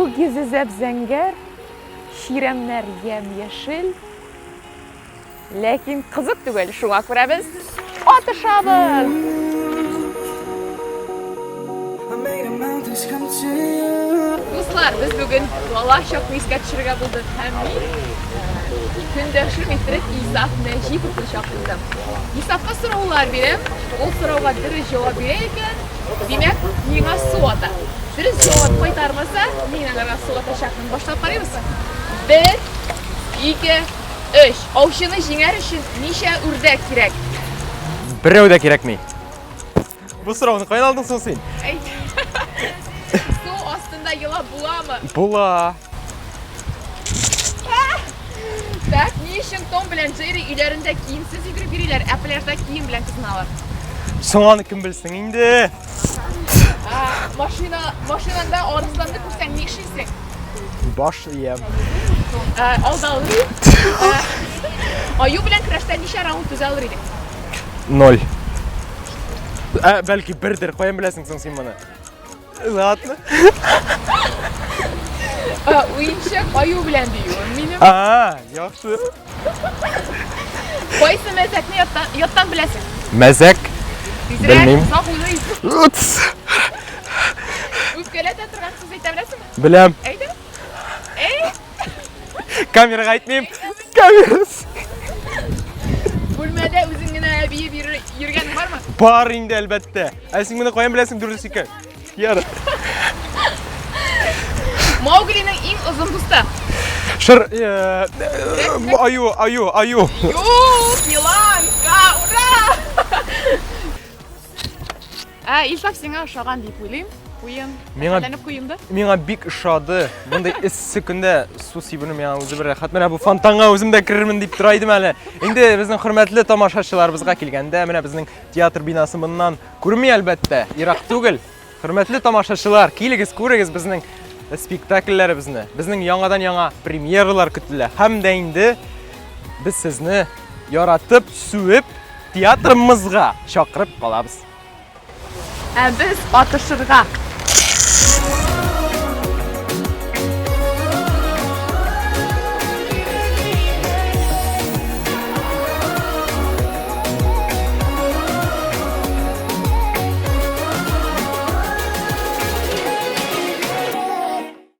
Күк йөзе зәп-зәңгәр, чирәмнәр ямь-яшел. Ләкин кызык түгел, шуңа күрә без атышабыз! Дуслар, без бүген бала чакны искә төшерергә булдык һәм мин э, көндәшем иттереп Исаф Нәҗиповны чакырдым. Исафка сораулар бирәм, ул сорауга дөрес җавап бирә икән, димәк, миңа су ата. Дөрес җавап кайтармаса, мин аңарга су атачакмын. Башлап карыйбыз. Бер, ике, Өч. Аучыны җиңәр өчен ничә үрдәк кирәк? Берәү дә кирәкми. Бу сорауны каян алдың соң син? Әйт. Су астында елап буламы? Була. Так, ни өчен Том белән Джерри өйләрендә киемсез йөгереп йөриләр, ә пляжда кием белән кызыналар? Соң аны кем белсен инде? Машина, машинаңда арысланны күрсәң ни эшлисең? Баш иям. Алдалый. Аю белән көрәштә ничә раунд түзә алыр идең? Ноль. Ә, бәлки бердер. Каян беләсең соң син моны? Ладно. Уенчык аю белән диюем минем. А, яхшы. Кайсы мәзәкне яттан, яттан беләсең? Мәзәк? Тизрәк, Белмим. озак уйлыйсың. Утс. Үпкәләтә торган сүз әйтә беләсеңме? Беләм. Әйдә. Әй, Камерага әйтмим. Камерас. бүлмәдә үзең генә биеп йөргәнең бармы? Бар инде, әлбәттә. Ә син моны каян беләсең дөрес икән? Яр. Мауглиның иң озын дусты. Шыр, э, аю, аю, аю. Юк, елан, ка, ура! Ә, Илсаф сиңа ошаган дип уйлыйм. Уен. Миңа Рәхәтләнеп куенды. Миңа бик ошады. Мондый эссе көндә су сибенү миңа үзе бер рәхәт. Менә бу фонтанга үзем дә керермен дип тора идем әле. Инде безнең хөрмәтле тамашачыларыбызга килгәндә, менә безнең театр бинасы моннан күренми әлбәттә, ерак түгел. Хөрмәтле тамашачылар, килегез, күрегез безнең спектакльләребезне. Безнең яңадан-яңа премьералар көтелә. Һәм дә инде без сезне яратып, сүеп, театрымызга чакырып калабыз. Ә без атышырга.